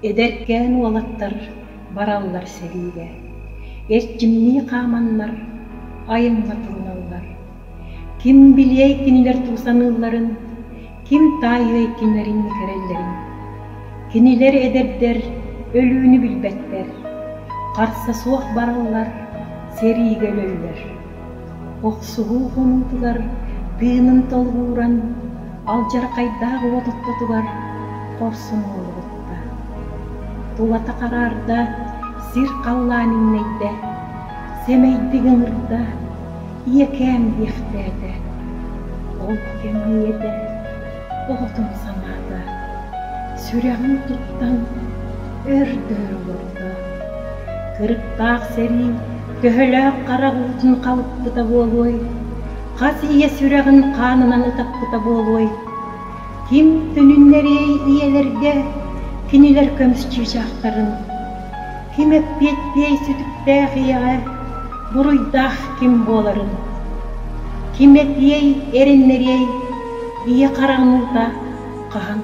Эдэркээн уолаттар бараллар сэриигэ, эрчимнии хааманнар айаҥҥа туруналлар. Ким билиэй кинилэр тугу саныылларын, ким таайыай кинилэр инники эрэллэрин. Кинилэр эдэрдэр өлүүнү билбэттэр, харса суох бараллар, сэриигэ өлөллөр. Охсуһуу хонуутугар тыынын толугуран, алдьархайдаах уот ортотугар хорсун уолугутта. Тулата хараарда, сир халлаан иҥнэйдэ, сэмэйдик ыҥырда, ийэкээм диэхтээтэ. Ол кэм ийэтэ оҕотун санаата, сүрэҕин туттан өр да өр олордо. Кырыктаах сэрии төһөлөөх харах уутун халыппыта буолуой, хас ийэ сүрэҕин хаанынан ытаппыта буолуой? Ким төнүннэриэй ийэлэргэ кинилэр көмүс чыычаахтарын? Ким эппиэттиэй сүтүктээх ийэҕэ буруйдаах ким буоларын? Ким этиэй, эрэннэриэй ийэ хараҕын уута хаһан?